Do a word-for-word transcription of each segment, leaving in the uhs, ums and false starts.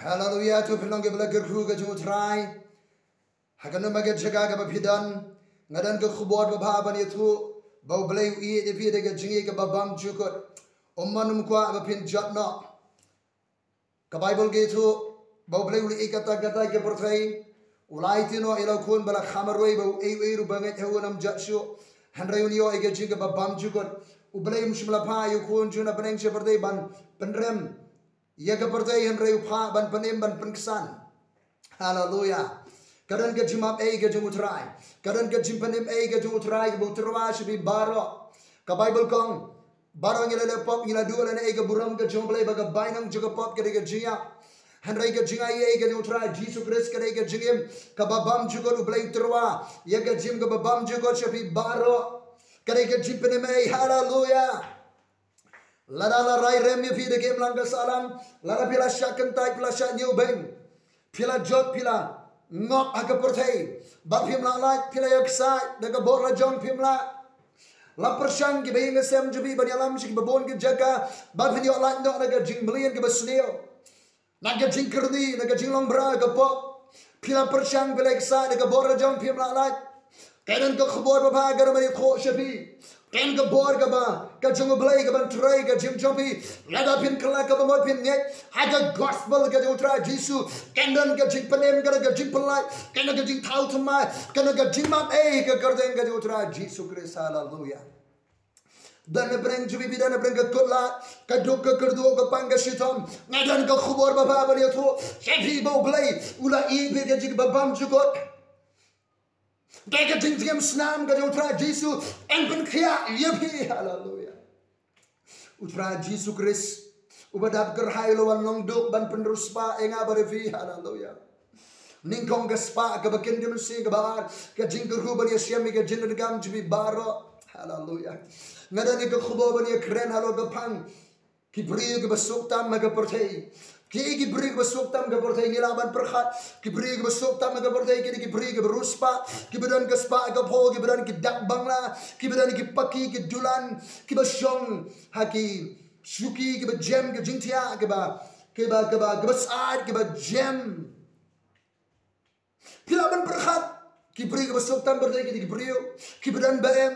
Haleluya, to phi long ki ba la kyrkhu ka jong U Trai. Ha kano ma ka jaka kaba phi don, nga don ka khubor babha ban ïathuh ba U Blei u ïeit ïa phi da ka jingïeit kaba bymjukut. Um mon um kwah ba phin jot noh. Ka Baibl ka ïathuh ba U Blei u la ïeit katta katta ïa ka pyrthei, u la aiti noh ïa la u Khun ba la kham marwei ba uei uei ruh ba ngeit ha u un ym jot shuh, hynrei un ïoh ïa ka jingim kaba bymjukut. U Blei um shym la phah ïa u Khun jong u na bneng sha pyrthei ban pynrem ïa ka pyrthei, hynrei u phah ban pynim, ban pynksan. Haleluya. Ka don ka jingmap ei ka jong U Trai. Ka don ka jingpynim ei ka jong U Trai kaba u tyrwa sha phi baroh. Ka Baibl ka ong, baroh ngi la leh pop, ngi la duh lane ei ka burom ka jong U Blei, ba ka bainong jong ka pop ka dei ka jingïap, hynrei ka jingaiei ka jong U Trai Jisu Khrist ka dei ka jingim kaba bymjukut. U Blei u tyrwa ïa ka jingim kaba bymjukut sha phi baroh. Ka dei ka jingpynim ei. Haleluya. Lada la rai rem ïa phi da ka imlang ka sahlang, lada phi la shah kyntait, phi la shah ñiewbeiñ, phi la jot, phi la ngop ha ka pyrthei, bad phim lah lait, phi la ïaksaid da ka bor la jong, phim lah. La pyrshang kiba ïing ki sem jong phi ban ïalam sha kiba bun ki jaka, bad phin ïoh lait noh na ka jingmlien kaba sniew, na ka jingkyrni, na ka jinglong bra ka pop. Phi la pyrshang, phi la ïaksaid da ka bor la jong, phim lah lait. Ka don ka khubor babha kaba ngi ïathuh sha phi. Ka don ka bor kaba ka jong U Blei kaban trei ka jingim jong phi. Lada phin kylla kaba mut, phin ngeit ha ka gospel ka jong U Trai Jisu, ka don ka jingpynim, ka don ka jingpyllait, ka don ka jingthaw thymmai, ka don ka jingmap ei ha ka kyrteng ka jong U Trai Jisu Khrist. Haleluya. Don na pdeng jong phi, don na pdeng ka kut lad, ka duk ka kyrduh, ka pang ka shitom, nga don ka khubor babha ban ïathuh sha phi ba U Blei u la ïeit ïa phi ka jingim kaba bymjukut. Dei ka jingim snam ka jong U Trai Jisu, yn pynkhiah ïa phi. Haleluya. U Trai Jisu Khrist uba dap kyrhai u la wan long duk ban pynriewspah ïa nga bad ïa phi. Haleluya. Nyngkong ka spah, kaba khyndai, mynsiem kaba ar, ka jingkyrkhu ban ïashem ïa ka jingdonkam jong phi baroh. Haleluya. Nga don ïa ka khubor ban ïakren halor ka phang ki briew kiba suk tam ha ka pyrthei. Ki, ki briew kiba suk tam ha ka pyrthei, ngi lah ban pyrkhat. Ki briew kiba suk tam ha ka pyrthei ki dei ki briew kiba riewspah, kiba don ka spah ha ka phew, kiba don ki dak bangla, kiba don ki paki, ki dulan, kiba shong ha ki shuki, kiba jem ka jingthiah, kiba, kiba, kiba, kiba syaid, kiba jem. Phi lah ban pyrkhat, ki briew kiba suk tam ha ka pyrthei ki dei ki briew kiba don ba em.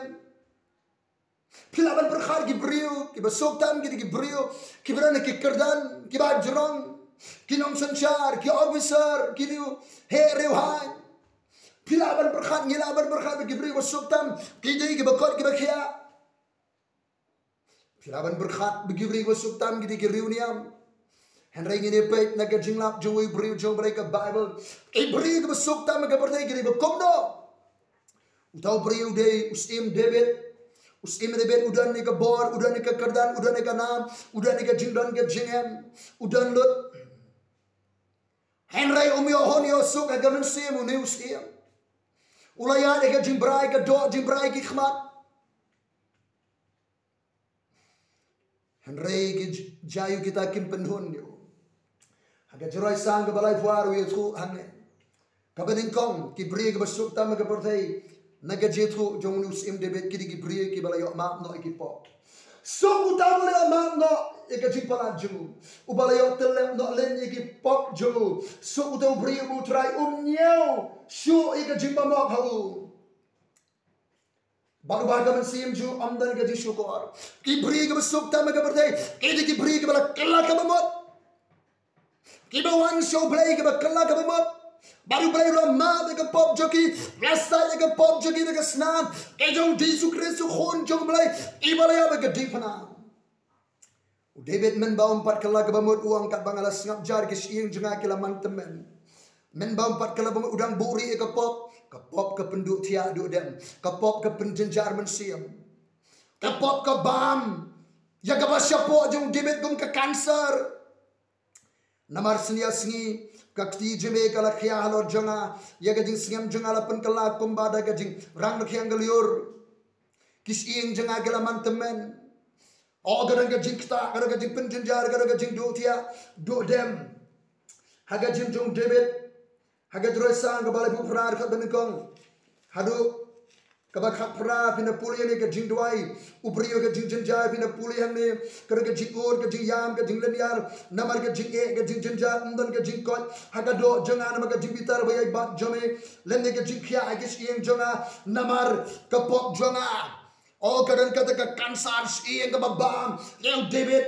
Phi lah ban pyrkhat, ki briew kiba suk tam ki dei ki briew kiba don ki kyrdan, kiba jrong, ki nongsynshar, ki officer, ki riew heh riew haiñ. Phi lah ban pyrkhat, ngi lah ban pyrkhat ba ki briew kiba suk tam ki dei kiba kot kiba khiah. Phi lah ban pyrkhat ba ki briew kiba suk tam ki dei ki riewniam. Hynrei ngin ïa peit na ka jinglap jong uwei u briew jong U Blei, ka Baibl. Ki briew kiba suk tam ha ka pyrthei ki dei ba kumno? Uta u briew u dei u Syiem David. U Syiem David u don ïa ka bor, u don ïa ka kyrdan, u don ïa ka nam, u don ïa ka jingdon ka jingem, u don lut. Hynrei um ïoh hun ïoh suk ha ka mynsiem une u syiem. U la ïaid ha ka jingbrai ka doh, jingbrai ki khmat. Hynrei ki j-, jaiu kita kim pynhun ïa u. Ha ka Jingïaseng kaba laiphew ar u ïathuh hangne. Kaba nyngkong, ki briew kiba suk tam ha ka pyrthei, na ka jingïathuh jong u Syiem David, ki dei ki briew kiba la ïoh map noh ïa ki pop. Suk uta uba la ïoh map noh ïa ka jingpalat jong u, uba la ïoh tyllep noh lem ïa ki pop jong u. Suk uta u briew uba U Trai um ñiew shuh ïa ka jingbymhok ha u. Bad uba ha ka mynsiem jong u ym don ka jingshukor. Ki briew kiba suk tam ha ka pyrthei ki dei ki briew kiba la kylla kaba mut. Kiba wan sha U Blei kiba kylla kaba mut. Bad U Blei u la map ïa ka pop jong ki, u la sait ïa ka pop jong ki da ka snam ka jong U Jisu Khrist, U Khun jong U Blei, uba la ïap ha ka diengphna. U David mynba um pat kylla kaba mut u ong, katba nga la sngap jar ki shyieng jong nga ki la man tymmen. Mynba um pat kylla kaba mut u dang buhrieh ïa ka pop, ka pop ka pynduh thiah duh dem, ka pop ka pynjynjar mynsiem. Ka pop ka bam ïa kaba shapoh jong u David kum ka cancer. Namar sngi ar sngi ka kti jong me ka la khia halor jong nga, ïa ka jingsngem jong nga la pynkylla kumba da ka jingrang rkhiang ka lyiur. Ki shyieng jong nga ki la man tymmen. O, ka don ka jingktah, ka don ka jingpynjynjar, ka don ka jingduh thiah duh dem ha ka jingim jong u David. Ha ka Jingïaseng kaba laiphew phra, dkhot ba nyngkong haduh Kaba khatphra, phin da pule ïa ka jingduwai u briew, ka jingjynjar, phin da pule hangne. Ka don ka jingud, ka jingïam, ka jinglynñiar. Namar ka jingeh, ka jingjynjar, ym don ka jingkoit ha ka doh jong nga, namar ka jingbitar ba ïai bat jong me, lymne ka jingkhiah ha ka shyieng jong nga namar ka pop jong nga. O, ka don kata ka kansar shyieng kaba bam ïa u David.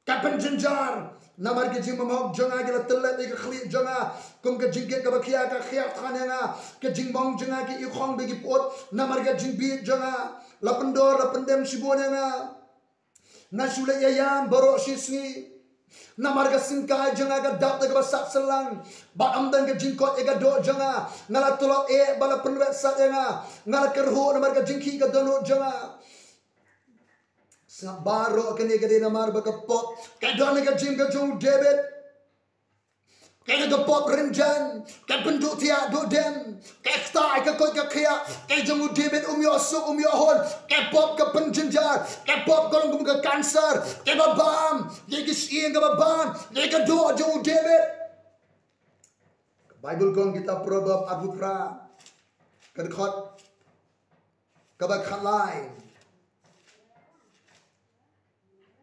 Ka pynjynjar namar ka jingbymhok jong nga, ki la tyllep ïa ka khlieh jong nga. Kum ka jingkit kaba khia ka khia than ïa nga. Ka jingmong jong nga ki i khong ba ki put namar ka jingbieit jong nga. La pyndor, la pyndem shibun ïa nga. Nga shu leit ïa ïam baroh shi sngi. Namar ka syngkai jong nga ka dap da kaba sat syllang. Bad ym don ka jingkoit ïa ka doh jong nga. Nga la tlot eh bad la pynwet sat ïa nga. Nga la kyrhuh namar ka jingkhih ka dohnud jong nga. Sngap baroh kane ka dei namar ba ka pop ka don ha ka jingim ka jong u David. Ka don ka pop rynjan, ka pynduh thiah duh dem, ka kta ka koit ka khiah, ka jong u David um ïoh suk um ïoh hun, ka pop ka pynjynjar, ka pop ka long kum ka kansar kaba bam ïa ka shyieng, kaba bam ïa ka doh jong u David. Baibl ka ong, kitab Proverb arphew phra, ka dkhot kaba khatlai.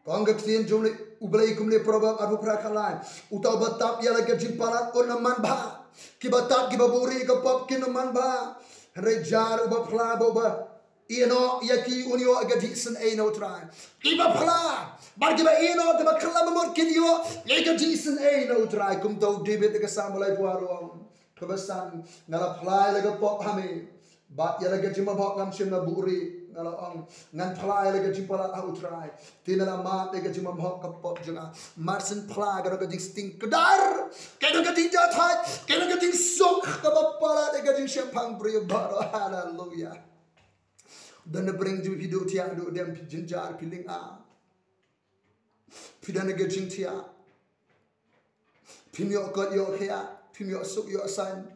Ka ong ka ktien jong U Blei kumne, Proverb arphew phra khatlai: Uta uba tap ïa la ka jingpalat un ym manbha. Kiba tap, kiba buhrieh ïa ka pop kin ym manbha. Hynrei jar uba phla bad uba ïehnoh ïa ki un ïoh ïa ka jingisynei na U Trai. Kiba phla bad kiba ïehnoh, kiba kylla ba mut kin ïoh ïa ka jingisynei na U Trai. Kumta u David ha ka Salm ba laiphew ar u ong, kaba san: Nga la phla ïa la ka pop ha me, bad ïa la ka jingbymhok ngam shym la buhrieh. Nga la ong, ngan phla ïa la ka jingpalat ha U Trai. Te me la map ïa ka jingbymhok ka pop jong nga. Mar syn phla ka don ka jingsting kdar, ka don ka jingjahthait, ka don ka jingsuk kaba palat ïa ka jingshemphang briew baroh. Haleluya. Don na pdeng jong phi, phi duh thiah duh dem, phi jynjar, phi lynga, phi don ha ka jingthiah. Phim ïoh koit ïoh khiah, phim ïoh suk ïoh saiñ.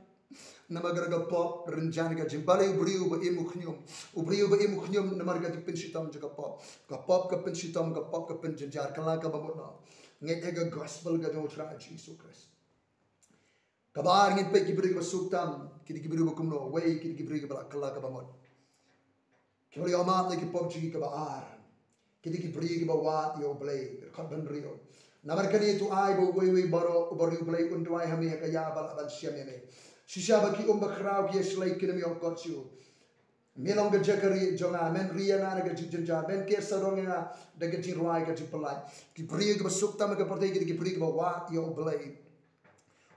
Namar ka pop rynjan ka jingim. Balei? U briew ba im u khñium. U briew ba im u khñium namar ka jingpynshitom jong ka pop. Ka pop ka pynshitom, ka pop ka pynjynjar. Kylla kaba mut noh. Ngeit ha ka gospel ka jong U Trai Jisu Khrist. Kaba ar, ngin peit ki briew kiba suk tam, ki dei ki briew ba kumno? Wei, ki dei ki briew kiba la kylla kaba mut. Kiba la ïoh map na ki pop jong ki. Kaba ar, ki dei ki briew kiba wad ïa U Blei. Dkhot ba hynriew: Namar kane to ai ba uwei uwei baroh uba riewblei un duwai ha me ha ka ïa ba lah ban shem ïa me. Shisha ba ki um bakhraw ki ïashlei kin ym ïoh kot shuh. Me long ka jaka rieh jong nga, men ri ïa nga na ka jingjynjar, men ker sawdong ïa nga da ka jingrwai ka jingpyllait. Ki briew kiba suk tam ha ka pyrthei ki dei ki briew kiba wad ïa U Blei.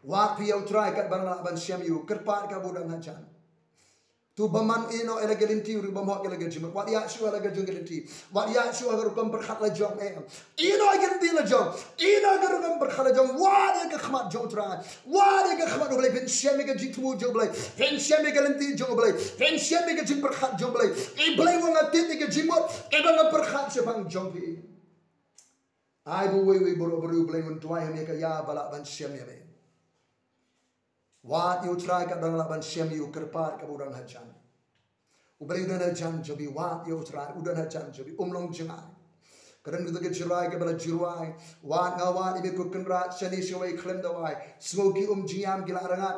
Wad phi ïa U Trai katba nga lah ban shem ïa u, kyrpad katba u dang hajan. To bymman, ïehnoh ïa la ka lynti, u bymhok ïa la ka jingmut. Wat ïaid shuh ha la ka jong ka lynti. Wat ïaid shuh ha ka rukom pyrkhat la jong, em. Ïehnoh ïa ka lynti la jong. Ïehnoh ïa ka rukom pyrkhat la jong. Wad ïa ka khmat jong U Trai. Wad ïa ka khmat U Blei. Phin shem ïa ka jingthmu jong U Blei. Phin shem ïa ka lynti jong U Blei. Phin shem ïa ka jingpyrkhat jong U Blei. I Blei, wat nga tied ïa ka jingmut kaba nga pyrkhat shaphang jong phi. Ai ba uwei uwei baroh uba riewblei un duwai ha me ha ka ïa ba lah ban shem ïa me. Wad ïa U Trai katba nga lah ban shem ïa u, kyrpad katba u dang hajan. U Blei u don hajan jong phi, wad ïa U Trai, u don hajan jong phi, um long jngai. Ka don kata ka jingrwai kaba la jingrwai: Wat nga wad ïa me ko Kynrad, shane shawei khlem dawai. Sngew ki um jingïam ki la rngat.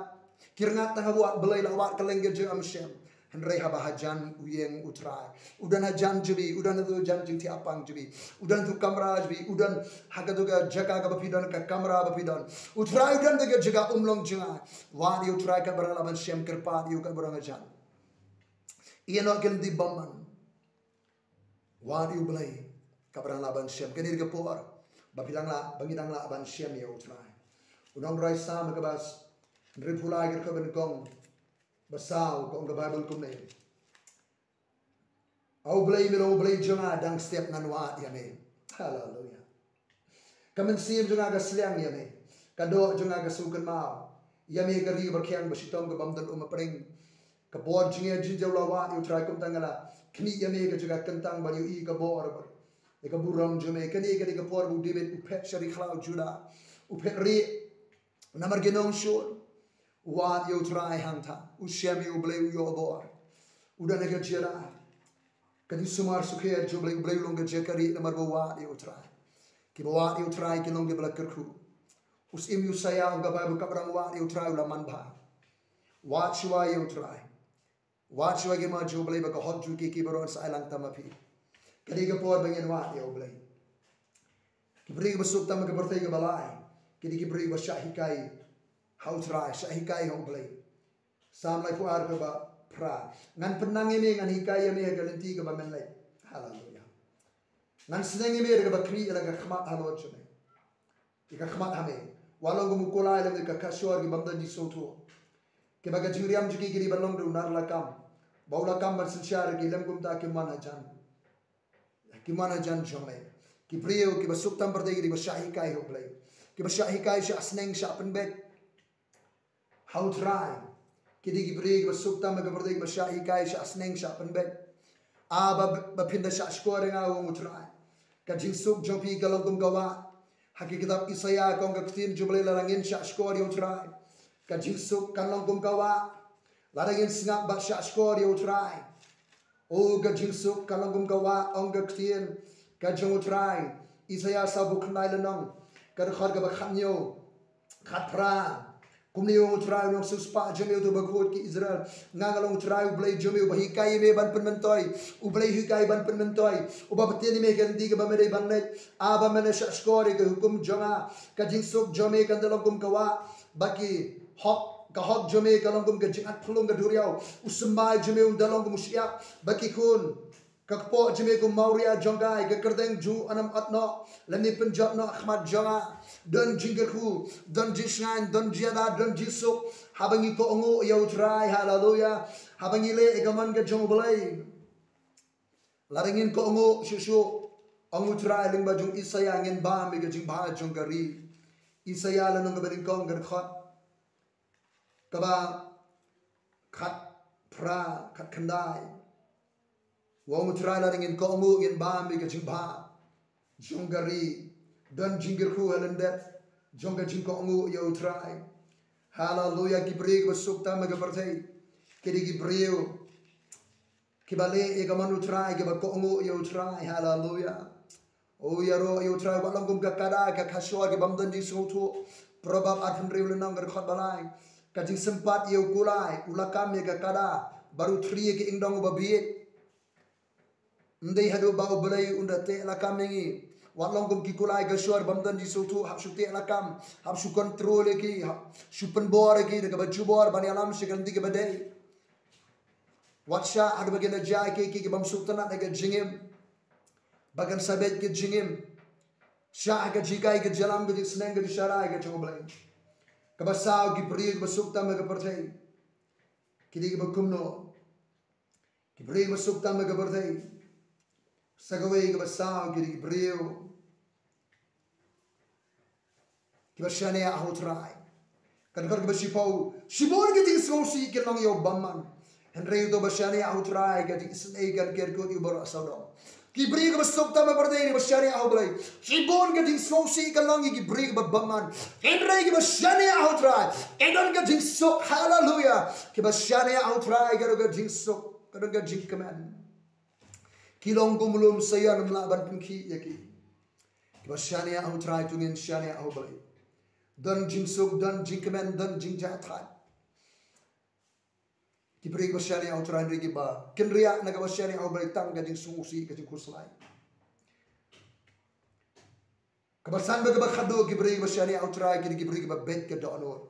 Ki rngat tang haba wad Blei, la wad kylleng ka jingïam shem. Hynrei haba hajan u ïeng U Trai, u don hajan jong phi, u don ha tu jan jingthiah pang jong phi, u don ha tu kamra jong phi, u don ha katu ka jaka kaba phi don, ka kamra ba phi don. U Trai u don ha tu ka jaka, um long jngai. Wad ïa U Trai katba nga lah ban shem, kyrpad ïa u katba dang hajan. Ïehnoh ïa ka lynti bymman. Wad ïa U Blei katba dang lah ban shem. Kane ka dei ka por ba phi dang lah, ba ngi dang lah ban shem ïa U Trai. U nongrwai Salm kaba hynriewphew lai, ka dkhot ba nyngkong, ba saw, ka ong ka Baibl kumne: A U Blei, me long U Blei jong nga, dang step ngan wad ïa me. Haleluya. Ka mynsiem jong nga ka sliang ïa me, ka doh jong nga ka sngewkynmaw ïa me. Ka ri ba khiang, ba shitom, ka bym don um hapdeng. Ka por jingeh jingjaw la wad ïa U Trai, kumta nga la khmih ïa me ha ka jaka kyntang ban ïohi ïa ka bor bad ïa ka burom jong me. Kane ka dei ka por ba u David u phet sha ri khlaw Judah, u phet rieh namar ki nongshun. U wad ïa U Trai hangta, u shem ïa U Blei, u ïoh bor. U don ha ka jingïarap. Ka jingsumar sukher jong U Blei, U Blei u long ka jaka rieh namar ba u wad ïa U Trai. Kiba wad ïa U Trai ki long kiba la kyrkhu. U syiem Isaiah, ong ka Baibl, katba dang wad ïa U Trai u la manbha. Wad shuwa ïa U Trai. Wad shuwa ki mon jong U Blei ba ka hok jong ki ki baroh yn sa ai lang tam ma phi. Ka dei ka por ba ngin wad ïa U Blei. Ki briew ba suk tam ha ka pyrthei kaba lai ki dei ki briew ba shah hikai ha U Trai, shah hikai ha U Blei. Salm laiphew ar kaba phra. Ngan pynnang ïa me, ngan hikai ïa me ha ka lynti kaba men leit. Haleluya. Ngan sneng ïa me da kaba khmih ïa la ka khmat halor jong me. Ïa ka khmat ha me. Wat long kum u kulai lem ïa ka kashor ki bym don jingsngewthuh. Kiba ka jingriam jong ki ki dei ban long da u nar lakam. Ba u lakam ban synshar ïa ki lem kumta ki mon hajan. Ki mon hajan jong me. Ki briew kiba suk tam ha pyrthei ki dei ba shah hikai ha U Blei. Kiba shah hikai, shah sneng, shah pynbeit ha U Trai. Ki dei ki briew kiba suk tam ha ka pyrthei kiba shah hikai, shah sneng, shah pynbeit. A ba, ba phin da shah shkor ïa nga, ong U Trai. Ka jingsuk jong phi ka long kum ka wah. Ha ki kitab Isaïah ka ong ka ktien jong U Blei, lada ngin shah shkor ïa U Trai, ka jingsuk kan long kum ka wah. Lada ngin sngap bad shah shkor ïa U Trai, o, ka jingsuk kan long kum ka wah, ong ka ktien ka jong U Trai. Isaïah sawphew khyndai lynnong, ka dkhot kaba khathynñiew, khatphra. Kumne ong U Trai u nongsiewspah jong me, uto uba khuid, ko Israel. Nga nga long U Trai U Blei jong me, uba hikai ïa me ban pynmyntoi, U Blei hikai ban pynmyntoi, uba bteng ïa me ha ka lynti kaba me dei ban leit. A ba men shah shkor ïa ka hukum jong nga, ka jingsuk jong me kan da long kum ka wah. Ba ki hok, ka hok jong me ka long kum ka jingat phyllung ka duriaw. U symbai jong me un da long kum u shyiap. Ba ki khun, ka kpoh jong me kum u mawria jong ka, ïa ka kyrteng jong u ym ot noh lane pynjot noh ha khmat jong nga. Don jingkyrkhu, don jingshngaiñ, don jingïada, don jingsuk. Haba ngi kohnguh ïa U Trai, haleluya. Haba ngi leh ïa ka mon ka jong U Blei. Lada ngin kohnguh shuh shuh, ong U Trai lyngba jong Isaïah, ngin bam ïa ka jingbha jong ka ri. Isaïah lynnong kaba nyngkong, ka dkhot kaba khatphra, khatkhyndai. U ong U Trai lada ngin kohnguh ngin bam ïa ka jingbha jong ka ri. Don jingkyrkhu ha lyndet jong ka jingkohnguh ïa U Trai. Haleluya, ki briew kiba suk tam ha ka pyrthei ki dei ki briew kiba leh ïa ka mon U Trai, kiba kohnguh ïa U Trai. Haleluya. O, ïaroh ïa U Trai, wat long kum ka kada ka kashor ki bym don jingsngewthuh. Proverb arphew hynriew lynnong, ka dkhot ba lai. Ka jingsympat ïa u kulai, u lakam ïa ka kada, bad u thri ïa ka ingdong uba bieit. Ym dei haduh ba U Blei un da teh lakam ïa ngi. Wat long kum ki kulai kashor bym don jingsngewthuh, hap shu teh lakam, hap shu control ïa ki, hap shu pynbor ïa ki da kaba jubor ban ïalam sha ka lynti kaba dei. Wat shah haduh ba kin da jia ïa ki, ki, ki bym sngewtynnat ha ka jingim, ba kan sa beit ka jingim. Shah ha ka jinghikai, ka jingïalam, ka jingsneng, ka jingsharai ka jong U Blei. Kaba saw, ki briew kiba suk tam ha ka pyrthei ki dei kiba kumno? Ki briew kiba suk tam ha ka pyrthei, sa kawei, kaba saw, ki dei ki briew kiba shaniah ha U Trai. Ka dkhot kaba shiphew, shibun ki jingsngewsih kin long ïa u bymman, hynrei uto uba shaniah ha U Trai ka jingisynei kan kyrshan ïa u baroh sawdong. Ki briew kiba suk tam ha pyrthei kiba shaniah ha U Blei, shibun ki jingsngewsih kan long ïa ki briew kiba bymman, hynrei kiba shaniah ha U Trai ka don ka jingsuk. Haleluya. Kiba shaniah ha U Trai ka don ka jingsuk, ka don ka jingkmen. Ki long kum u lum Saion, ym lah ban pynkhih ïa ki. Kiba shaniah ha U Trai, to ngin shaniah ha U Blei. Don jingsuk, don jingkmen, don jingjahthait. Ki briew kiba shaniah ha U Trai, hynrei kiba kynriah na kaba shaniah ha U Blei tang ka jingsngewsih, ka jingkhuslai. Kaba san bad kaba khatduh, ki briew kiba shaniah ha U Trai ki dei ki briew kiba beit ka dohnud.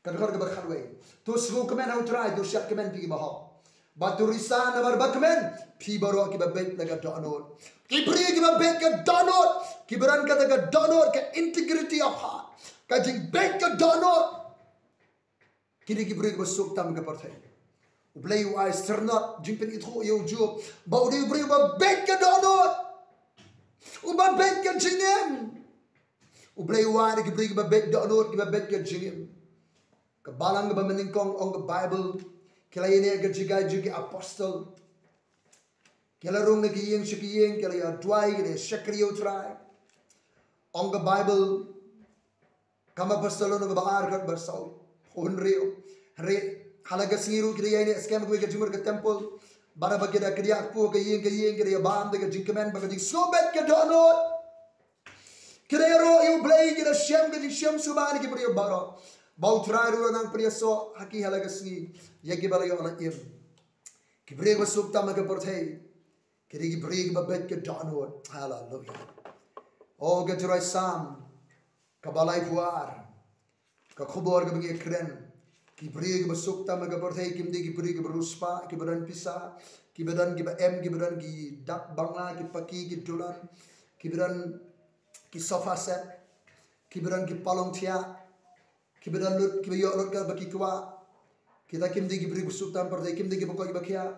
Ka dkhot kaba khatwei, to sngewkmen ha U Trai, to shah kmen phi kiba hok, bad to risa namar ba kmen phi baroh kiba beit la ka dohnud. Ki briew kiba beit ka dohnud, kiba don kata ka dohnud, ka integrity of heart, ka jingbeit ka dohnud, ki dei ki briew kiba suk tam ha ka pyrthei. U Blei u ai syrnod, jingpynithuh ïa u Job ba u dei u briew uba beit ka dohnud, uba beit ka jingim. U Blei u ai ïa ki briew kiba beit dohnud, kiba beit ka jingim. Ka balang kaba mynnyngkong, ong ka Baibl, ki la ïaineh ha ka jingïaid jong ki apostol. Ki la rung na ki ïing sha ki ïing, ki la ïaduwai, ki la ïashakri ïa U Trai. Ong ka Baibl, Kam Apostol lynnong ba ar, dkhot ba saw, hynriew. Hynrei ha la ka sngi ruh ki da ïaineh skhem ha kawei ka jingmut ka templ. Bad haba ki da kdiah kpu ha ka ïing ka ïing, ki da ïabam da ka jingkmen bad ka jingsngewbeit ka dohnud. Ki da ïaroh ïa U Blei, ki da shem ka jingshem suba na ki briew baroh, ba U Trai ruh u la nang pynïasoh ha ki ha la ka sngi ïa kiba la ïoh la im. Ki briew ba suk tam ha ka pyrthei ki dei ki briew kiba beit ka dohnud. Haleluya. O ka Jroi Salm kaba laiphew ar, ka khubor kaba ngi kren. Ki briew kiba suk tam ha ka pyrthei kim dei ki briew kiba riewspah, kiba don pisa, kiba don kiba em, kiba don ki dak bangla, ki paki, ki dulan, kiba don ki sofa set, kiba don ki palong thiah, kiba don lut, kiba ïoh lut kaba ki kwah. Kita kim dei ki briew ba suk tam ha pyrthei, kim dei kiba koit ba khiah,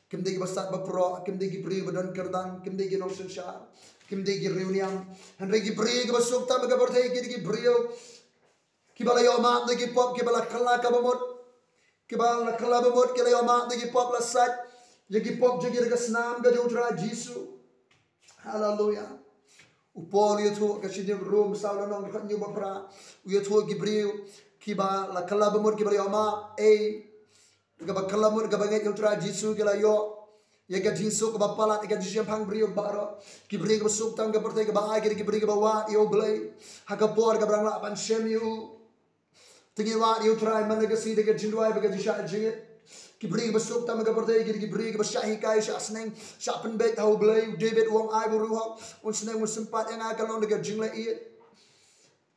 kim dei kiba sat ba proh, kim dei ki briew ba don kyrdan, kim dei ki nongsynshar, kim dei ki riewniam. Hynrei ki briew kiba suk tam ha ka pyrthei ki dei ki briew kiba la ïoh map da ki pop, kiba la kylla kaba mut, kiba la kylla ba mut, ki la ïoh map da ki pop, la sait ïa ki pop jong ki da ka snam ka jong U Trai Jisu. Haleluya. U Paul u ïathuh ha ka shithi Rom saw lynnong, dkhot hynñiew bad phra, u ïathuh ki briew kiba la kylla ba mut, kiba la ïoh map, ei, kaba kylla mut, kaba ngeit ïa U Trai Jisu, ki la ïoh ïa ka jingsuk kaba palat, ïa ka jingshemphang briew baroh. Ki briew kiba suk tam ha ka pyrthei, kaba ai ki dei ki briew kiba wad ïa U Blei ha ka por kaba dang lah ban shem ïa u. Te ngin wad ïa U Trai man la ka sngi da ka jingduwai bad ka jingshah jingit. Ki briew kiba suk tam ha ka pyrthei ki dei ki briew kiba shah hikai, shah sneng, shah pynbeit ha U Blei. U David u ong, ai ba u riewhok un sneng, un sympat ïa nga, kan long da ka jingleh ïeit,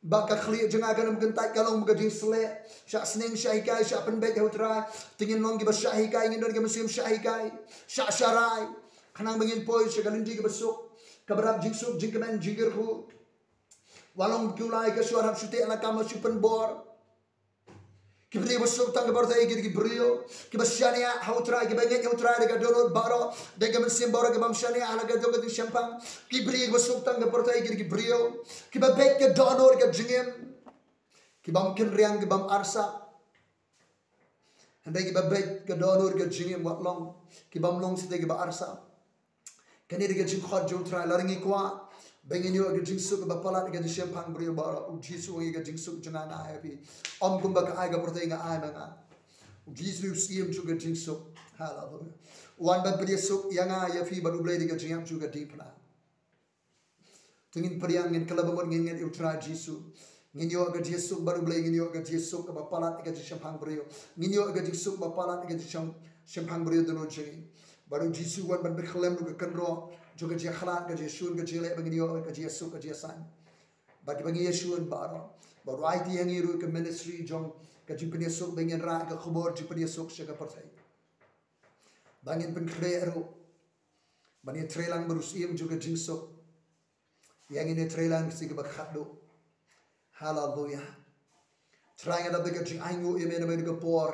bad ka khlieh jong nga kan ym kyntait, kan long ka jingsleh. Shah sneng, shah hikai, shah pynbeit ha U Trai. Te ngin long kiba shah hikai, ngin don ka mynsiem shah hikai, shah sharai, khnang ba ngin poi sha ka lynti kaba suk, kaba dap jingsuk, jingkmen, jingkyrkhu. Wat long kiba u lai ka shwa hap shu teh lakam, hap shu pynbor. Ki briew ba suk tam ha ka pyrthei ki dei ki briew kiba shaniah ha U Trai, kiba ngeit ha U Trai da ka dohnud baroh, da ka mynsiem baroh, kibym shaniah ha la ka jong ka jingshemphang. Ki briew ba suk tam ha ka pyrthei ki dei ki briew kiba beit ka dohnud ka jingim, kibym kynriang, kibym arsap. Hynrei kiba beit ka dohnud ka jingim, wat long kibym long shisha kiba arsap. Kane dei ka jingkhot jong U Trai. Lada ngi kwah ba ngin ïoh ka jingsuk kaba palat, ka jingshemphang briew baroh, U Jisu u ong, ïa ka jingsuk jong nga nga ai ïa phi. Ym kumba ka ai ka pyrthei, nga ai ma nga. U Jisu u syiem jong ka jingsuk. Haleluya. U wan ban pynïasuk ïa nga ïa phi bad U Blei da ka jingïap jong ka diengphna. Te ngin pdiang, ngin kylla ba mut, ngin ngeit ïa U Trai Jisu. Ngin ïoh ka jingsuk bad U Blei, ngin ïoh ka jingsuk kaba palat ïa ka jingshemphang briew. Ngin ïoh ka jingsuk ba palat ïa ka jingshemphang briew dohnud jong ngi. Bad U Jisu u wan ban pynkhlem ruh ka kynroh jong ka jingïakhlad, ka jingïashun, ka jingleh, ba ngin ïoh ka jingsuk, ka jingïasaiñ. Bad kiba ngi ïashun baroh, bad u aiti ha ngi ruh ka ministry jong ka jingpynïasuk, ba ngin rah ka khubor jingpynïasuk sha ka pyrthei. Ba ngin pynkhreh ruh ban ïatreilang bad u syiem jong ka jingsuk. Ïa ngin ïatreilang sha kaba khatduh. Haleluya. Trai, nga dap da ka jingainguh ïa me namar ka por,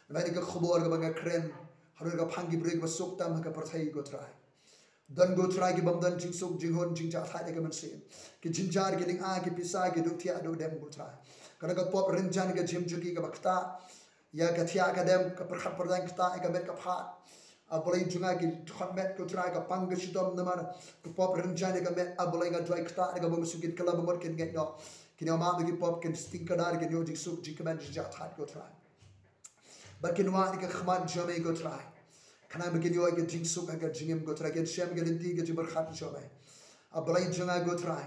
namar ka khubor kaba nga kren halor ka phang ki briew kiba suk tam ha ka pyrthei, ko Trai. Don, ko Trai, kibym don jingsuk, jinghun, jingjahthait ïa ka mynsiem. Ki jynjar, ki lynga, ki pisa, ki duh thiah duh dem, ko Trai. Ka don ka pop rynjan ka jingim jong ki kaba ktah ïa ka thiah ka dem, ka pyrkhat pyrdaiñ, ktah ïa ka met ka phad. A Blei jong nga, ki dkhot met, ko Trai, ka pang ka shitom namar ka pop rynjan ïa ka met. A Blei, nga duwai, ktah ïa ka bym suk, kin kylla ba mut, kin ngeit noh, kin ïoh map da ki pop, kin sting kdar, kin ïoh jingsuk, jingkmen, jingjahthait, ko Trai. Bad kin wad ïa ka khmat jong me, ko Trai, khnang ba kin ïoh ïa ka jingsuk ha ka jingim, ko Trai, kin shem ïa ka lynti ka jingpyrkhat jong me. A Blei jong nga, ko Trai,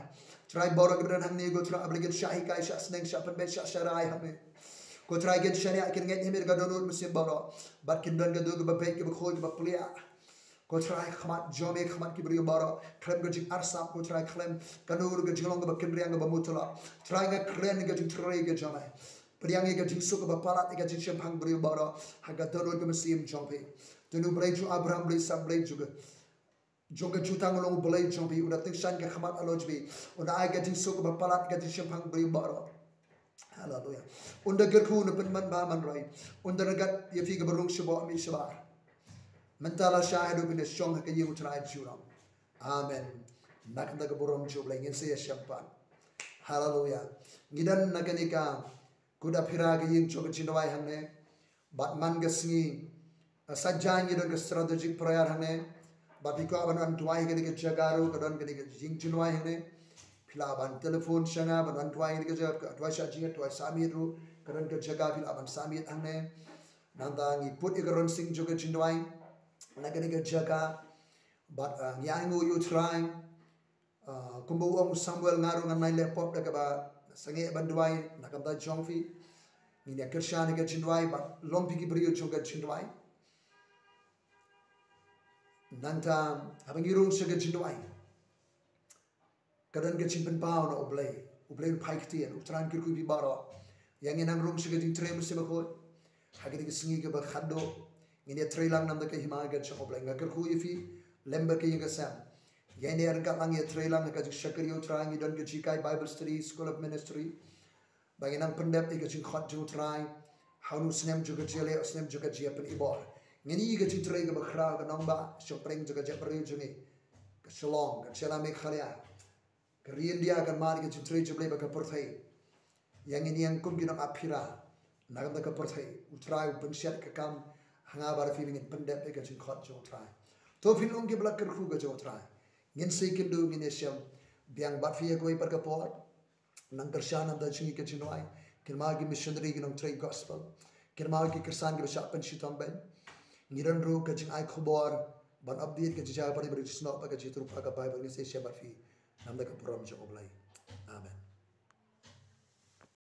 Trai, baroh kiba don hangne, ko Trai, A Blei, kin shah hikai, shah sneng, shah pynbeit, shah sharai ha me. Ko Trai, kin shaniah, kin ngeit ha me da ka dohnud mynsiem baroh, bad kin don ka doh kaba beit, kaba khuid, kaba pliah. Ko Trai, khmat jong me, khmat ki briew baroh, khlem ka jingarsap, ko Trai, khlem kano ruh ka jinglong kaba kynriang, kaba mutlah. Trai, nga kren ka jingtrei ka jong me. Pdiang ïa ka jingsuk kaba palat ïa ka jingshemphang briew baroh ha ka dohnud ka mynsiem jong phi. Te une U Blei jong Abraham, Blei Isak, Blei jong ka, jong ka jutang u long U Blei jong phi. Un da tyngshaiñ ka khmat halor jong phi. Un da ai ka jingsuk kaba palat ïa ka jingshemphang briew baroh. Haleluya. Un da kyrkhu, un da pynman bha man roi. Un da ryngkat ïa phi kaba rung shapoh mih shabar, mynta lashai haduh ba ngin ïashong ha ka ïing U Trai jong ngi. Amen. Na ka bynta ka burom jong U Blei ngin sa ïashem pat. Haleluya. Ngi don na kane ka kut aphira, ka ïing jong ka jingduwai hangne. Bad man ka sngi, eh, saitjaiñ ngi don ka strategic prayer hangne. Bad phi kwah ban wan duwai ha kane ka jaka ruh, ka don kane ka ïing jingduwai hangne. Phi lah ban telephone sha nga ban wan duwai ha kane ka jaka, duwai shah jingit, duwai sah miet ruh, ka don ka jaka phi lah ban sah miet hangne. Nangta ngi put ïa ka rynsiang jong ka jingduwai na kane ka jaka. Bad, eh, ngi ainguh ïa U Trai. Ah, kumba u ong u Samuel, nga ruh ngan ai leh pop da kaba sangeh ban duwai na ka bynta jong phi. Ngin ïa kyrshan ïa ka jingduwai, bad long phi ki briew jong ka jingduwai. Nangta haba ngi rung sha ka jingduwai, ka don ka jingpynpaw na U Blei. U Blei un phai ktien. U Trai un kyrkhu ïa phi baroh. Ïa ngin nang rung sha ka jingtrei mynsiem bakhuid ha kane ka sngi kaba khatduh. Ngin ïa trei lang namar ka hima ka jong U Blei. Nga kyrkhu ïa phi lem bad ka ïing ka sem. Ïa ngin ïa ryngkat lang ïa trei lang ha ka jingshakri ïa U Trai. Ngi don ka jinghikai Bible study, School of Ministry, ba ngin nang pyndep ïa ka jingkhot jong U Trai ha une u snem jong ka jingïaleh, u snem jong ka jingïapynibor. Ngin ïa ka jingtrei kaba khraw, ka nongbah shongpdeng jong ka jaitbynriew jong ngi, ka Shillong, ka jylla Meghalaya, ka ri India kan mad ïa ka jingtrei jong U Blei bad ka pyrthei. Ïa ngin ïeng kum ki nongap phira na ka bynta ka pyrthei. U Trai u pynshet ka kam ha nga bad phi ba ngin pyndep ïa ka jingkhot jong U Trai. To phin long kiba la kyrkhu ka jong U Trai. Ngin sa ïakynduh, ngin ïashem biang bad phi ha kawei pat ka por. Nang kyrshan namar jong ngi ka jingduwai. Kynmaw ki missionary, ki nongtrei gospel. Kynmaw ki khristan kiba shah pynshitom beiñ. Ngi don ruh ka jingai khubor ban update ka jingjaw bad ka jingsnoh bad ka jingïatyrwa ka Bible. Ngin sa ïashem bad phi namar ka burom jong U Blei.